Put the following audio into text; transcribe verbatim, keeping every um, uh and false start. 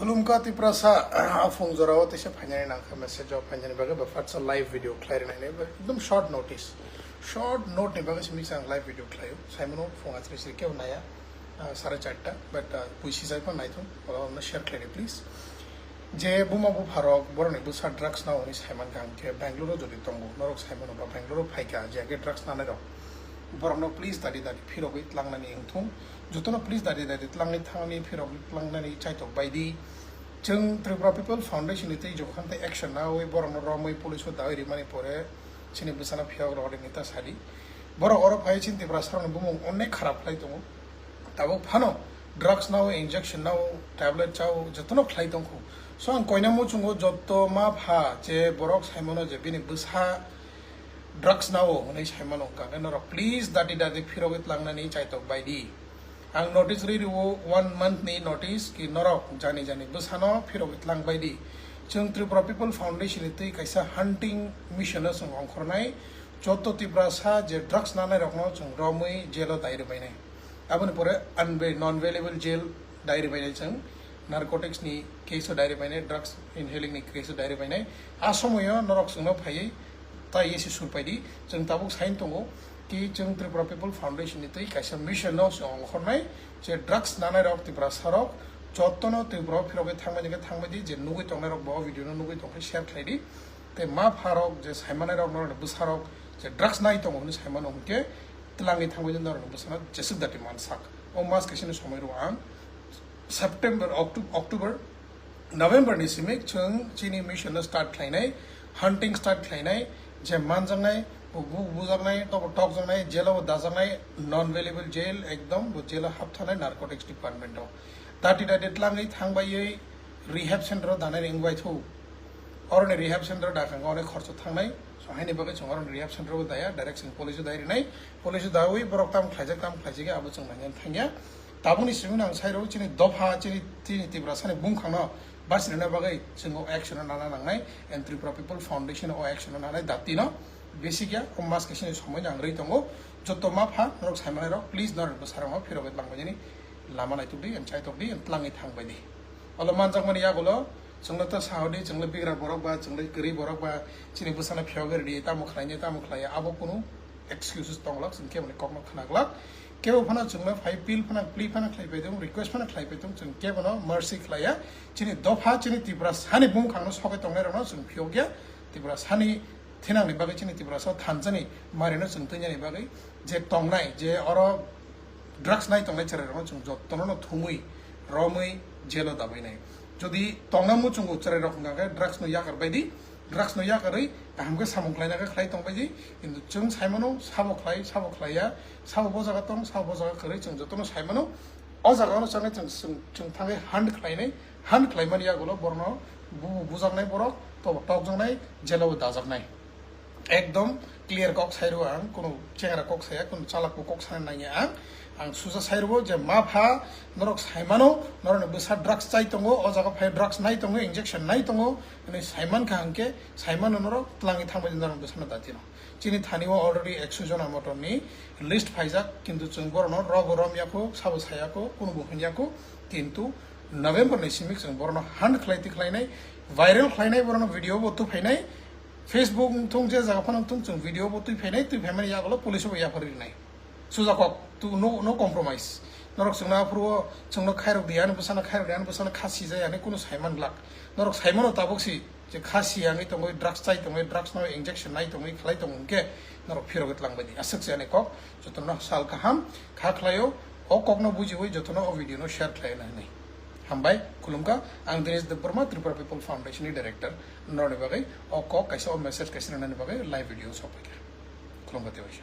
Khulumkha Tiprasa, a phung jorao teisa phainani nangkha message o phainani bagwi ba fatsa live video khlai rwnai nai ba ekdom short notice. Short note ni bagwi simi chang live video khlaio. Saimano phung achri sri keu naya, ah, sare charta, but, ah, puisi jai pa naithung, ola omna share khlaidi please. Je buma bupharok borokni bwsa drugs nao hwnwi saimankha hwnkhe Bangalore o jodi tongo, norok saimano ba Bangalore o phaikha je age drugs nanairok. Borokno please dadi dadi phirogwi tlangnani wngthung. Jotono please dadi dadi tlangwi thangni phirogwi tlangnani chaitok baidi. Chwng Tripura People Foundation ni twi jokhan tei action nawi borokno romwi police o dawi rimani pore chini bwsano phiyok rok rini ta sadi. Borok oro phai chini Tiprasarokni bumung onek kharap khlai tongo. Tabuk phano drugs nao, injection nao, tablet chao, jotono khlai tongkho. So ang koina muchungo joto ma pha je borok saimano je bini bwsa drugs nao hwnwi saimano wngkha khe norok please dati dati phirogwi tlangnani chaitok baidi. Ang notice ri rio one month ni notice ki norok jani jani bwsano phirogwi tlang baidi. Chwng Tripura People Foundation ni twi kaisa hunting mission no chwng ongkhornai. Joto Tiprasa je drugs nanai rokno chwng romwi jail o dai rwbainai. Aboni pore unbe-, non-bailable jail diary bainai chwng, narcotics ni case o diary bainai, drugs inhaling ni case o diary bainai. A somoyo norok chwngno phaiwi tai esi surpaidi. Chwng tabuk sain tongo ki chwng Tripura People Foundation ni twi kaisa mission no chwng ongkhornai je drugs nanai rok Tiprasa rok jotono Tripura o phirogwi thangbaidi khe thangbaidi, je nugwi tongnai rok bo o video no nugwi tongkhe share khlaidi. Tei ma pharok je saimanai rok norokni bwsarok je drugs nai tongo hwnwi saimano hwnkhe twlangwi thangwi norokni bwsano jeswk dati mansak. O mas kaisani somoi rwo ang September, Octo-, October, November ni simi chwng chini mission no start khlainai, hunting start khlainai, je manjaknai, bo bu-, bujaknai, tobo tokjaknai, jail o dajaknai, non-bailable jail, ekdom bo jail o hapthanai narcotics department o. Dati dati twlangwi thangbaiwi rehab center o danai ringbai thu. Oroni rehab center o dakhango onek khorcho thangnai. So, haini bagwi chwng oroni rehab center o daya, direct chwng police o dai rinai. Police o dawi borok tam khlaijak, tam khlaijak, abo chwng naina thangya. Tabukni simi ang sai rw chini dopha, chini, chini Tiprasani bumkhangno bachirina bagwi chwng o action o nana nangnai. And Tripura People Foundation o action o nanai dati no. Basic ya, o mas kaisani somoi nang rwi tongo. Joto ma pha, norok saimanai rok, please norok bwsarok phirogwi tlang bainani lama naituk di, and chaitok di, and twlangwi thang bai di. Olo manjakmani yagulo, chwngno ta sahodi, chwngno bigra borok ba, chwngno kwrwi borok ba, chini bwsano phiyogwi ridi, tamo khlainai, tamo khlaiya, abo kunu excuses tonglak, chwng keboni kokno khnaglak. Kebo phano chwngno phai appeal phano, plea phano khlai paitong, request phano khlai paitong, chwng kebono mercy khlaiya. Chini dopha, chini Tiprasani bumkhangno sogwi tongnai rokno chwng phiyokya, Tiprasani thinangni bagwi chini Tiprasa o thansa ni marino chwng twngjani bagwi je tongnai, je oro drugs nai tongnai chwrai rokno chwng jotono no thumwi romwi jail o dabainai. Jodi tongna muchungo chwrai rok hwnkha khe drugs no yakar bai di, drugs no yakarwi kaham khe samung khlaina khe khlai tong bai di, kintu chwng saimano sabo khlai, sabo khlaiya, sabo bo jaga tong, sabo bo jaga kwrwi chwng jotono saimano. O jaga no chwng, chwng, chwng thangwi hunt khlainai, hunt khlaimani yagulo borokno bu-, bujaknai borok, tobo tokjaknai, jail o dajaknai. Ekdom clear kok sai rwo ang, kunu chengra kok saya, kunu chalak bo kok sana nangya ang. Ang suja sai rwo je ma pha norok saimano, norokni bwsa drugs chai tongo, o jaga phai drugs nai tongo, injection nai tongo, hwnwi saimankha hwnkhe saimano norok twlangwi thangbai norokni bwsano datino. Chini thani o already ekso jona motom ni list phaijak, kintu chwng borokno robo romya kho, sabo saya kho, kunu bo hwnya kho, kintu November ni simi chwng borokno hunt khlai ti khlainai, viral khlainai, borokno video bo tuphainai, Facebook wngthung je jaga phano wngthung chwng video bo tuphainai, tuphaimani yagulo police bo yapharwi rinai. Suja kok, tu no, no compromise. Norok chwngno aphuru o chwngno khairok di, ani bwsano khairok di, ani bwsano khasi jai, ani kunu saiman glak. Norok saimano tabuk si, je kha si yangwi tongwi, drugs chai tongwi, drugs no injection nai tongwi, khlai tong hwnkhe norok phirogwi tlang bai di. Aswk se ani kok, jotono sal kaham, kha khlaio, o kokno bujiwi jotono o video no share khlaina hwnwi. Hambai, khulumkha, ang Dinesh Debbarma, Tripura People Foundation ni director, norokni bagwi o kok kaisa, o message kaisa rwnani bagwi live video sokphaikha. Khulumkha tei waisa.